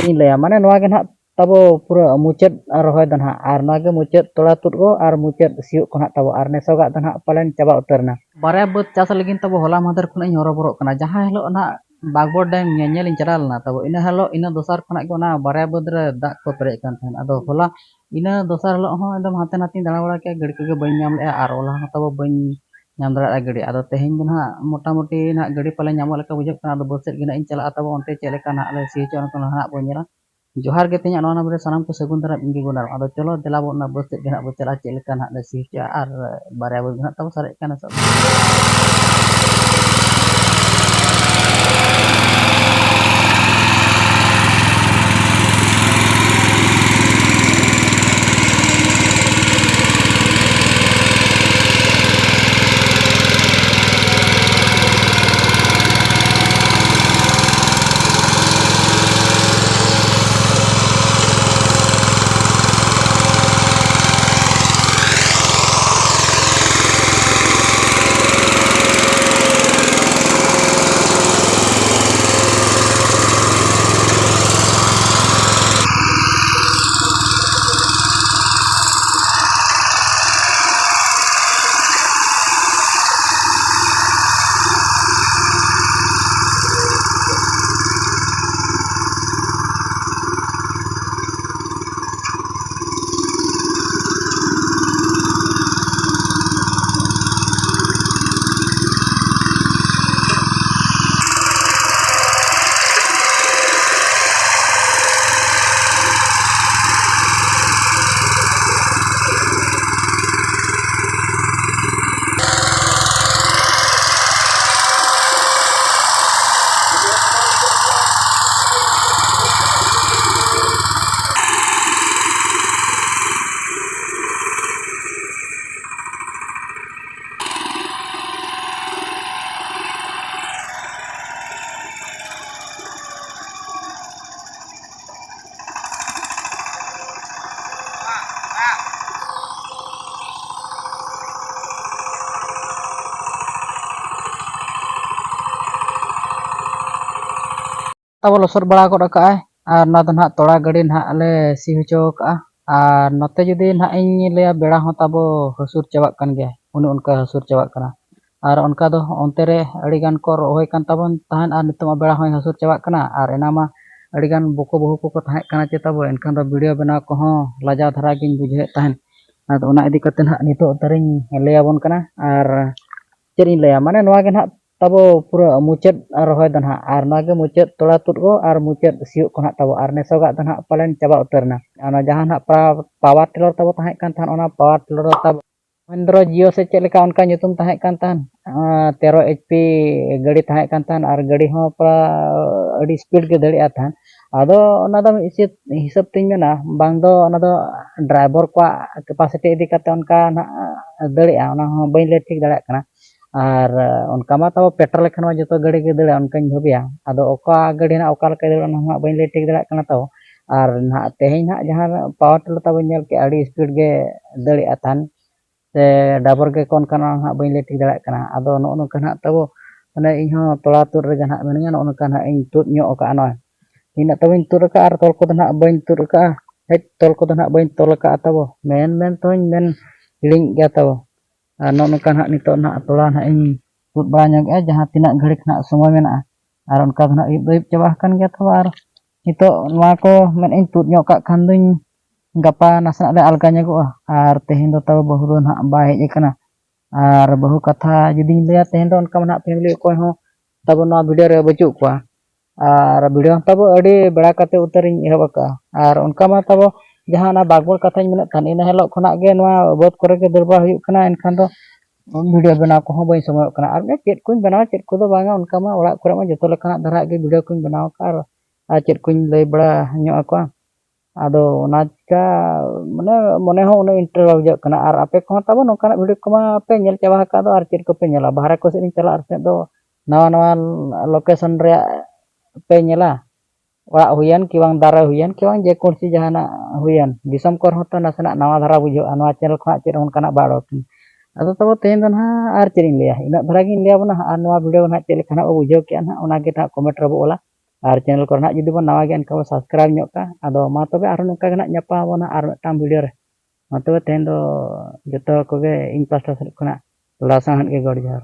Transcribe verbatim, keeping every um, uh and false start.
ᱤᱧ ᱞᱟᱹᱭᱟ, ᱢᱟᱱᱮ ᱱᱚᱣᱟ ᱜᱮ ᱱᱟᱦᱟᱜ ᱛᱟᱵᱚ ᱯᱩᱨᱟᱹ ᱢᱩᱪᱟᱹᱫ ᱨᱚᱦᱚᱭ ᱫᱚ ᱱᱟᱦᱟᱜ, ᱟᱨ ᱱᱚᱣᱟ ᱜᱮ ᱢᱩᱪᱟᱹᱫ ᱛᱚᱲᱟ ᱛᱩᱫ ᱠᱚ ᱟᱨ ᱢᱩᱪᱟᱹᱫ ᱥᱤᱭᱳᱜ ᱠᱚ ᱱᱟᱦᱟᱜ ᱛᱟᱵᱚ, ᱟᱨ ᱱᱮᱥᱚᱜᱟᱜ ᱫᱚ ᱱᱟᱦᱟᱜ ᱯᱟᱞᱮᱱ ᱪᱟᱵᱟ ᱩᱛᱟᱹᱨ ᱮᱱᱟ᱾ ᱵᱟᱨᱭᱟ ᱵᱟᱹᱫᱽ ᱪᱟᱥ ᱞᱟᱹᱜᱤᱫ ᱛᱟᱵᱚ ᱦᱚᱞᱟ ᱢᱟᱦᱫᱮᱨ ᱠᱷᱚᱱᱟᱜ ᱤᱧ ᱦᱚᱨᱚᱵᱚᱨᱚᱜ ᱠᱟᱱᱟ᱾ ᱡᱟᱦᱟᱸ ᱦᱤᱞᱳᱜ ᱱᱟᱦᱟᱜ ᱵᱟᱜᱽᱵᱚᱲ ᱰᱮᱢ ᱧᱮᱧᱮᱞ ᱤᱧ ᱪᱟᱞᱟᱣ ᱞᱮᱱᱟ ᱛᱟᱵᱚ, ᱤᱱᱟᱹ ᱦᱤᱞᱳᱜ, ᱤᱱᱟᱹ ᱫᱚᱥᱟᱨ ᱠᱷᱚᱱᱟᱜ ᱜᱮ ᱚᱱᱟ ᱵᱟᱨᱭᱟ ᱵᱟᱹᱫᱽ ᱨᱮ ᱫᱟᱜ ᱠᱚ ᱯᱮᱨᱮᱡ ᱠᱟᱱ ᱛᱟᱦᱮᱸᱫ᱾ ᱟᱫᱚ ᱦᱚᱞᱟ, ᱤᱱᱟᱹ ᱫᱚᱥᱟᱨ ᱦᱤᱞᱳᱜ ᱦᱚᱸ ᱮᱠᱫᱚᱢ ᱦᱟᱱᱛᱮ ᱱᱟᱛᱮᱧ ᱫᱟᱬᱟ ᱵᱟᱲᱟ ᱠᱮᱫᱼᱟ, ᱜᱟᱹᱰᱤ ᱠᱚᱜᱮ ᱵᱟᱹᱧ ᱧᱟᱢ ᱞᱮᱫᱼᱟ, ᱟᱨ ᱚᱞᱟ ᱦᱚᱸ ᱛᱟᱵᱚ ᱵᱟᱹᱧ ᱧᱟᱢ ᱫᱟᱲᱮᱭᱟᱜᱼᱟ ᱜᱟᱹᱰᱤ᱾ ᱟᱫᱚ ᱛᱮᱦᱮᱧ ᱫᱚ ᱱᱟᱦᱟᱜ ᱢᱚᱴᱟᱢᱩᱴᱤ ᱱᱟᱦᱟᱜ ᱜᱟᱹᱰᱤ ᱯᱟᱞᱮ ᱧᱟᱢᱚᱜ ᱞᱮᱠᱟ ᱵᱩᱡᱷᱟᱹᱜ ᱠᱟᱱᱟ᱾ ᱟᱫᱚ ᱵᱟᱹᱫᱽ ᱥᱮᱫ ᱜᱮ ᱱᱟᱦᱟᱜ ᱤᱧ ᱪᱟᱞᱟᱜᱼᱟ ᱛᱟᱵᱚ, ᱚᱱᱛᱮ ᱪᱮᱫ ᱞᱮᱠᱟ ᱱᱟᱦᱟᱜ ᱞᱮ ᱥᱤ ᱦᱚᱪᱚᱜᱼᱟ, ᱚᱱᱟ ᱠᱚ ᱱᱟᱦᱟᱜ ᱵᱚᱱ ᱧᱮᱞᱟ᱾ ᱡᱚᱦᱟᱨ ᱜᱮ ᱛᱮᱦᱮᱧᱟᱜ ᱱᱚᱣᱟ ᱱᱟᱢᱵᱟᱨ ᱨᱮ ᱥᱟᱱᱟᱢ ᱠᱚ ᱥᱟᱹᱜᱩᱱ ᱫᱟᱨᱟᱢ ᱤᱧ ᱜᱮ ᱜᱚᱱᱟᱨ᱾ ᱟᱫᱚ ᱪᱚᱞᱚ ᱫᱮᱞᱟ ᱵᱚᱱ ᱚᱱᱟ ᱵᱟᱹᱫᱽ ᱥᱮᱫ ᱜᱮ ᱱᱟᱦᱟᱜ ᱵᱚᱱ ᱪᱟᱞᱟᱜᱼᱟ, ᱪᱮᱫ ᱞᱮᱠᱟ ᱱᱟᱦᱟᱜ ᱞᱮ ᱥᱤ ᱦᱚᱪᱚᱜᱼᱟ, ᱟᱨ ᱵᱟᱨᱭᱟ ᱵᱟᱹᱫᱽ ᱱᱟᱦᱟᱜ ᱛᱟᱵᱚ ᱥᱟᱨᱮᱡ ᱠᱟᱱᱟ ᱥᱮ᱾ ᱛᱟᱵᱚ ᱞᱚᱥᱚᱫ ᱵᱟᱲᱟ ᱜᱚᱫ ᱟᱠᱟᱫᱼᱟᱭ᱾ ᱟᱨ ᱱᱚᱣᱟ ᱫᱚ ᱱᱟᱦᱟᱜ ᱛᱚᱲᱟ ᱜᱟᱹᱰᱤ ᱱᱟᱦᱟᱜ ᱞᱮ ᱥᱤ ᱦᱚᱪᱚ ᱟᱠᱟᱫᱼᱟ᱾ ᱟᱨ ᱱᱚᱛᱮ ᱡᱩᱫᱤ ᱱᱟᱦᱟᱜ ᱤᱧ ᱞᱟᱹᱭᱟ, ᱵᱮᱲᱟ ᱦᱚᱸ ᱛᱟᱵᱚ ᱦᱟᱹᱥᱩᱨ ᱪᱟᱵᱟᱜ ᱠᱟᱱ ᱜᱮᱭᱟ, ᱚᱱᱮ ᱚᱱᱠᱟ ᱦᱟᱹᱥᱩᱨ ᱪᱟᱵᱟᱜ ᱠᱟᱱᱟ᱾ ᱟᱨ ᱚᱱᱠᱟ ᱫᱚ ᱚᱱᱛᱮ ᱨᱮ ᱟᱹᱰᱤ ᱜᱟᱱ ᱠᱚ ᱨᱚᱦᱚᱭ ᱠᱟᱱ ᱛᱟᱵᱚᱱ ᱛᱟᱦᱮᱸᱫ, ᱟᱨ ᱱᱤᱛᱚᱜ ᱢᱟ ᱵᱮᱲᱟ ᱦᱚᱸᱭ ᱦᱟᱹᱥᱩᱨ ᱪᱟᱵᱟᱜ ᱠᱟᱱᱟ᱾ ᱟᱨ ᱮᱱᱟ ᱢᱟ ᱟᱹᱰᱤ ᱜᱟᱱ ᱵᱚᱠᱚ ᱵᱟᱹᱦᱩ ᱠᱚᱠᱚ ᱛᱟᱦᱮᱸ ᱠᱟᱱᱟ ᱪᱮ ᱛᱟᱵᱚ, ᱮᱱᱠᱷᱟᱱ ᱫᱚ ᱵᱷᱤᱰᱤᱭᱳ ᱵᱮᱱᱟᱣ ᱠᱚᱦᱚᱸ ᱞᱟᱡᱟᱣ ᱫᱷᱟᱨᱟ ᱜᱤᱧ ᱵᱩᱡᱷᱟᱹᱣᱮᱫ ᱛᱟᱦᱮᱸᱫ᱾ ᱟᱫᱚ ᱚᱱᱟ ᱤᱫᱤ ᱠᱟᱛᱮ ᱱᱟᱦᱟᱜ ᱱᱤᱛᱚᱜ ᱩᱛᱟᱹᱨᱤᱧ ᱞᱟᱹᱭ ᱟᱵᱚᱱ ᱠᱟᱱᱟ᱾ ᱟᱨ ᱪᱮᱫ ᱤᱧ ᱞᱟᱹᱭᱟ, ᱢᱟᱱᱮ ᱱᱚᱣᱟ ᱜᱮ ᱱᱟᱦᱟᱜ ᱛᱟᱵᱚ ᱯᱩᱨᱟᱹ ᱢᱩᱪᱟᱹᱫ ᱨᱚᱦᱚᱭ ᱫᱚ ᱱᱟᱦᱟᱜ, ᱟᱨ ᱱᱚᱣᱟ ᱜᱮ ᱢᱩᱪᱟᱹᱫ ᱛᱚᱲᱟ ᱛᱩᱫ ᱠᱚ ᱟᱨ ᱢᱩᱪᱟᱹᱫ ᱥᱤᱭᱳᱜ ᱠᱚ ᱱᱟᱦᱟᱜ ᱛᱟᱵᱚ, ᱟᱨ ᱱᱮᱥᱚᱜᱟᱜ ᱫᱚ ᱱᱟᱦᱟᱜ ᱯᱟᱞᱮᱱ ᱪᱟᱵᱟ ᱩᱛᱟᱹᱨ ᱮᱱᱟ᱾ ᱚᱱᱟ ᱡᱟᱦᱟᱸ ᱱᱟᱦᱟᱜ ᱯᱟᱣᱟᱨ ᱴᱤᱞᱟᱨ ᱛᱟᱵᱚ ᱛᱟᱦᱮᱸ ᱠᱟᱱ ᱛᱟᱦᱮᱸᱫ, ᱚᱱᱟ ᱯᱟᱣᱟᱨ ᱴᱤᱞᱟᱨ ᱫᱚ ᱛᱟᱵᱚ ᱢᱚᱦᱮᱱᱫᱨᱚ ᱡᱤᱭᱳ ᱥᱮ ᱪᱮᱫ ᱞᱮᱠᱟ ᱚᱱᱠᱟ ᱧᱩᱛᱩᱢ ᱛᱟᱦᱮᱸ ᱠᱟᱱ ᱛᱟᱦᱮᱸᱫ, ᱛᱮᱨᱚ ᱮᱭᱤᱪ ᱯᱤ ᱜᱟᱹᱰᱤ ᱛᱟᱦᱮᱸ ᱠᱟᱱ ᱛᱟᱦᱮᱸᱫ, ᱟᱨ ᱜᱟᱹᱰᱤ ᱦᱚᱸ ᱯᱩᱨᱟ ᱟᱹᱰᱤ ᱥᱯᱤᱰ ᱜᱮ ᱫᱟᱹᱲᱮᱜᱼᱟ ᱛᱟᱦᱮᱸᱫ᱾ ᱟᱫᱚ ᱚᱱᱟ ᱫᱚ ᱢᱤᱫ ᱦᱤᱥᱟᱹᱵ, ᱦᱤᱥᱟᱹᱵ ᱛᱤᱧ ᱢᱮᱱᱟ, ᱵᱟᱝ ᱫᱚ ᱚᱱᱟ ᱫᱚ ᱰᱨᱟᱭᱵᱷᱟᱨ ᱠᱚᱣᱟᱜ ᱠᱮᱯᱟᱥᱤᱴᱤ ᱤᱫᱤ ᱠᱟᱛᱮ ᱚᱱᱠᱟ ᱱᱟᱦᱟᱜ ᱫᱟᱹᱲᱮᱜᱼᱟ, ᱚᱱᱟ ᱦᱚᱸ ᱵᱟᱹᱧ ᱞᱟᱹᱭ ᱴᱷᱤᱠ ᱫᱟᱲᱮᱭᱟᱜ ᱠᱟᱱᱟ᱾ ᱟᱨ ᱚᱱᱠᱟ ᱢᱟ ᱛᱟᱵᱚ ᱯᱮᱴᱨᱳᱞ ᱞᱮᱠᱷᱟᱱ ᱢᱟ ᱡᱚᱛᱚ ᱜᱟᱹᱰᱤ ᱜᱮ ᱫᱟᱹᱲᱟ, ᱚᱱᱠᱟᱧ ᱵᱷᱟᱹᱵᱤᱭᱟ᱾ ᱟᱫᱚ ᱚᱠᱟ ᱜᱟᱹᱰᱤ ᱱᱟᱦᱟᱜ ᱚᱠᱟ ᱞᱮᱠᱟᱭ ᱫᱟᱹᱲᱟ, ᱚᱱᱟ ᱦᱚᱸ ᱦᱟᱸᱜ ᱵᱟᱹᱧ ᱞᱟᱹᱭ ᱴᱷᱤᱠ ᱫᱟᱲᱮᱭᱟᱜ ᱠᱟᱱᱟ ᱛᱟᱵᱚ᱾ ᱟᱨ ᱱᱟᱦᱟᱜ ᱛᱮᱦᱮᱧ ᱱᱟᱦᱟᱜ ᱡᱟᱦᱟᱸ ᱯᱟᱣᱟᱨ ᱴᱤᱞᱟᱨ ᱛᱟᱵᱚᱧ ᱧᱮᱞ ᱠᱮᱜᱼᱟ, ᱟᱹᱰᱤ ᱥᱯᱤᱰ ᱜᱮ ᱫᱟᱹᱲᱮᱜᱼᱟ ᱛᱟᱦᱮᱱ, ᱥᱮ ᱰᱟᱵᱚᱨ ᱜᱮᱠᱚ ᱚᱱᱠᱟᱱᱟᱜ ᱦᱟᱸᱜ ᱵᱟᱹᱧ ᱞᱟᱹᱭ ᱴᱷᱤᱠ ᱫᱟᱲᱮᱭᱟᱜ ᱠᱟᱱᱟ᱾ ᱟᱫᱚ ᱱᱚᱜᱼᱚ ᱱᱚᱝᱠᱟ ᱱᱟᱦᱟᱜ ᱛᱟᱵᱚ, ᱢᱟᱱᱮ ᱤᱧᱦᱚᱸ ᱛᱚᱲᱟ ᱛᱩᱫ ᱨᱮᱜᱮ ᱱᱟᱦᱟᱜ ᱢᱤᱱᱟᱹᱧᱟ, ᱱᱚᱜᱼᱚ ᱱᱚᱝᱠᱟ ᱱᱟᱦᱟᱜ ᱤᱧ ᱛᱩᱫ ᱧᱚᱜ ᱟᱠᱟᱜᱼᱟ ᱱᱚᱜᱼᱚᱭ᱾ ᱤᱱᱟᱹᱜ ᱛᱟᱵᱚᱧ ᱛᱩᱫ ᱟᱠᱟᱜᱼᱟ, ᱟᱨ ᱛᱚᱞ ᱠᱚᱫᱚ ᱱᱟᱦᱟᱜ ᱵᱟᱹᱧ ᱛᱩᱫ ᱟᱠᱟᱜᱼᱟ᱾ ᱦᱮᱡ, ᱛᱚᱞ ᱠᱚᱫᱚ ᱱᱟᱦᱟᱜ ᱵᱟᱹᱧ ᱛᱚᱞ ᱟᱠᱟᱜᱼᱟ ᱛᱟᱵᱚ, ᱢᱮᱱ ᱢᱮᱱ ᱛᱮᱦᱚᱧ ᱢᱮᱱ ᱦᱤᱲᱤᱧ ᱜᱮᱭᱟ ᱛᱟᱵᱚ᱾ ᱟᱨ ᱱᱚᱜᱼᱚ ᱱᱚᱝᱠᱟ ᱱᱟᱦᱟᱜ ᱱᱤᱛᱚᱜ ᱱᱟᱦᱟᱜ ᱛᱚᱲᱟ ᱱᱟᱦᱟᱜ ᱤᱧ ᱛᱩᱫ ᱵᱟᱲᱟ ᱧᱚᱜᱮᱜᱼᱟ, ᱡᱟᱦᱟᱸ ᱛᱤᱱᱟᱹᱜ ᱜᱷᱟᱹᱲᱤᱡ ᱱᱟᱦᱟᱜ ᱥᱚᱢᱚᱭ ᱢᱮᱱᱟᱜᱼᱟ᱾ ᱟᱨ ᱚᱱᱠᱟ ᱫᱚ ᱱᱟᱦᱟᱜ ᱟᱹᱭᱩᱵ ᱫᱚ ᱟᱹᱭᱩᱵ ᱪᱟᱵᱟ ᱟᱠᱟᱱ ᱜᱮᱭᱟ ᱛᱟᱵᱚ᱾ ᱟᱨ ᱱᱤᱛᱚᱜ ᱱᱚᱣᱟ ᱠᱚ ᱢᱮᱱ ᱤᱧ ᱛᱩᱫ ᱧᱚᱜ ᱠᱟᱜ ᱠᱷᱟᱱ ᱫᱚᱧ, ᱜᱟᱯᱟ ᱱᱟᱥᱮᱱᱟᱜ ᱞᱮ ᱟᱞᱜᱟ ᱧᱚᱜᱚᱜᱼᱟ᱾ ᱟᱨ ᱛᱮᱦᱮᱧ ᱫᱚ ᱛᱟᱵᱚ ᱵᱟᱹᱦᱩ ᱫᱚ ᱱᱟᱦᱟᱜ ᱵᱟᱭ ᱦᱮᱡ ᱟᱠᱟᱱᱟ᱾ ᱟᱨ ᱵᱟᱹᱦᱩ ᱠᱟᱛᱷᱟ ᱡᱩᱫᱤᱧ ᱞᱟᱹᱭᱟ, ᱛᱮᱦᱮᱧ ᱫᱚ ᱚᱱᱠᱟ ᱢᱟ ᱱᱟᱦᱟᱜ ᱯᱷᱮᱢᱮᱞᱤ ᱚᱠᱚᱭ ᱦᱚᱸ ᱛᱟᱵᱚ ᱱᱚᱣᱟ ᱵᱷᱤᱰᱤᱭᱳ ᱨᱮ ᱵᱟᱹᱪᱩᱜ ᱠᱚᱣᱟ᱾ ᱟᱨ ᱵᱷᱤᱰᱤᱭᱳ ᱦᱚᱸ ᱛᱟᱵᱚ ᱟᱹᱰᱤ ᱵᱮᱲᱟ ᱠᱟᱛᱮ ᱩᱛᱟᱹᱨᱤᱧ ᱮᱦᱚᱵ ᱟᱠᱟᱜᱼᱟ᱾ ᱟᱨ ᱚᱱᱠᱟ ᱢᱟ ᱛᱟᱵᱚ ᱡᱟᱦᱟᱸ ᱚᱱᱟ ᱵᱟᱜᱽᱵᱚᱞ ᱠᱟᱛᱷᱟᱧ ᱢᱮᱱᱮᱫ ᱛᱟᱦᱮᱱ, ᱤᱱᱟᱹ ᱦᱤᱞᱳᱜ ᱠᱷᱚᱱᱟᱜ ᱜᱮ ᱱᱚᱣᱟ ᱵᱟᱹᱫᱽ ᱠᱚᱨᱮ ᱜᱮ ᱫᱟᱹᱲ ᱵᱟᱲᱟ ᱦᱩᱭᱩᱜ ᱠᱟᱱᱟ᱾ ᱮᱱᱠᱷᱟᱱ ᱫᱚ ᱵᱷᱤᱰᱤᱭᱳ ᱵᱮᱱᱟᱣ ᱠᱚᱦᱚᱸ ᱵᱟᱹᱧ ᱥᱚᱢᱚᱭᱚᱜ ᱠᱟᱱᱟ᱾ ᱟᱨ ᱪᱮᱫ ᱠᱚᱧ ᱵᱮᱱᱟᱣᱟ, ᱪᱮᱫ ᱠᱚᱫᱚ ᱵᱟᱝᱟ, ᱚᱱᱠᱟ ᱢᱟ ᱚᱲᱟᱜ ᱠᱚᱨᱮ ᱢᱟ ᱡᱚᱛᱚ ᱞᱮᱠᱟᱱᱟᱜ ᱫᱷᱟᱨᱟ ᱜᱮ ᱵᱷᱤᱰᱤᱭᱳ ᱠᱚᱧ ᱵᱮᱱᱟᱣ ᱟᱠᱟᱫᱼᱟ᱾ ᱟᱨ, ᱟᱨ ᱪᱮᱫ ᱠᱚᱧ ᱞᱟᱹᱭ ᱵᱟᱲᱟ ᱧᱚᱜ ᱟᱠᱚᱣᱟ᱾ ᱟᱫᱚ ᱚᱱᱟ ᱪᱤᱠᱟ, ᱢᱟᱱᱮ, ᱢᱚᱱᱮ ᱦᱚᱸ ᱩᱱᱟᱹᱜ ᱤᱱᱴᱟᱨᱮᱥᱴ ᱵᱟᱝ ᱵᱩᱡᱷᱟᱹᱜ ᱠᱟᱱᱟ᱾ ᱟᱨ ᱟᱯᱮ ᱠᱚᱦᱚᱸ ᱛᱟᱵᱚ ᱱᱚᱝᱠᱟᱱᱟᱜ ᱵᱷᱤᱰᱤᱭᱳ ᱠᱚᱢᱟ ᱯᱮ ᱧᱮᱞ ᱪᱟᱵᱟ ᱟᱠᱟᱫ ᱫᱚ, ᱟᱨ ᱪᱮᱫ ᱠᱚᱯᱮ ᱧᱮᱞᱟ? ᱵᱟᱦᱨᱮ ᱠᱚ ᱥᱮᱫ ᱤᱧ ᱪᱟᱞᱟᱜ ᱟᱨ ᱥᱮᱫ ᱫᱚ ᱱᱟᱣᱟ ᱱᱟᱣᱟ ᱞᱳᱠᱮᱥᱚᱱ ᱨᱮᱭᱟᱜ ᱯᱮ ᱧᱮᱞᱟ᱾ ᱚᱲᱟᱜ ᱦᱩᱭᱮᱱ ᱠᱤ ᱵᱟᱝ, ᱫᱟᱨᱮ ᱦᱩᱭᱮᱱ ᱠᱤ ᱵᱟᱝ, ᱡᱮᱠᱳᱱᱳ ᱡᱟᱦᱟᱱᱟᱜ ᱦᱩᱭᱮᱱ, ᱫᱤᱥᱚᱢ ᱠᱚᱨᱮ ᱦᱚᱸ ᱛᱚ ᱱᱟᱥᱮᱱᱟᱜ ᱱᱟᱣᱟ ᱫᱷᱟᱨᱟ ᱵᱩᱡᱷᱟᱹᱜᱼᱟ ᱱᱚᱣᱟ ᱪᱮᱱᱮᱞ ᱠᱷᱚᱱᱟᱜ ᱪᱮᱫ ᱦᱚᱸ ᱚᱱᱠᱟᱱᱟᱜ ᱵᱟᱭ ᱚᱰᱚᱠ ᱠᱟᱱᱟ᱾ ᱟᱫᱚ ᱛᱚᱵᱮ ᱛᱮᱦᱮᱧ ᱫᱚ ᱱᱟᱦᱟᱜ ᱟᱨ ᱪᱮᱫ ᱤᱧ ᱞᱟᱹᱭᱟ, ᱤᱱᱟᱹᱜ ᱫᱷᱟᱨᱟ ᱜᱤᱧ ᱞᱟᱹᱭ ᱟᱵᱚᱱᱟ᱾ ᱟᱨ ᱱᱚᱣᱟ ᱵᱷᱤᱰᱤᱭᱳ ᱱᱟᱦᱟᱜ ᱪᱮᱫ ᱞᱮᱠᱟ ᱱᱟᱦᱟᱜ ᱵᱚ ᱵᱩᱡᱷᱟᱹᱣ ᱠᱮᱜᱼᱟ ᱱᱟᱦᱟᱜ, ᱚᱱᱟᱜᱮ ᱱᱟᱦᱟᱜ ᱠᱚᱢᱮᱱᱴ ᱨᱮᱵᱚ ᱚᱞᱟ᱾ ᱟᱨ ᱪᱮᱱᱮᱞ ᱠᱚᱨᱮ ᱱᱟᱦᱟᱜ ᱡᱩᱫᱤ ᱵᱚᱱ ᱱᱟᱣᱟ ᱜᱮᱭᱟ, ᱮᱱᱠᱷᱟᱱ ᱵᱚᱱ ᱥᱟᱵᱥᱠᱨᱟᱭᱤᱵᱽ ᱧᱚᱜ ᱠᱟᱜᱼᱟ᱾ ᱟᱫᱚ ᱢᱟ ᱛᱚᱵᱮ ᱟᱨᱦᱚᱸ ᱱᱚᱝᱠᱟ ᱜᱮ ᱱᱟᱦᱟᱜ ᱧᱟᱯᱟᱢ ᱟᱵᱚᱱ ᱱᱟᱦᱟᱜ ᱟᱨ ᱢᱤᱫᱴᱟᱝ ᱵᱷᱤᱰᱤᱭᱳ ᱨᱮ᱾ ᱢᱟ ᱛᱚᱵᱮ ᱛᱮᱦᱮᱧ ᱫᱚ ᱡᱚᱛᱚ ᱠᱚᱜᱮ ᱤᱧ ᱯᱟᱥᱴᱟ ᱥᱮᱫ ᱠᱷᱚᱱᱟᱜ ᱞᱟᱥᱟᱬᱦᱮᱫ ᱜᱮ ᱜᱚᱰ ᱡᱚᱦᱟᱨ᱾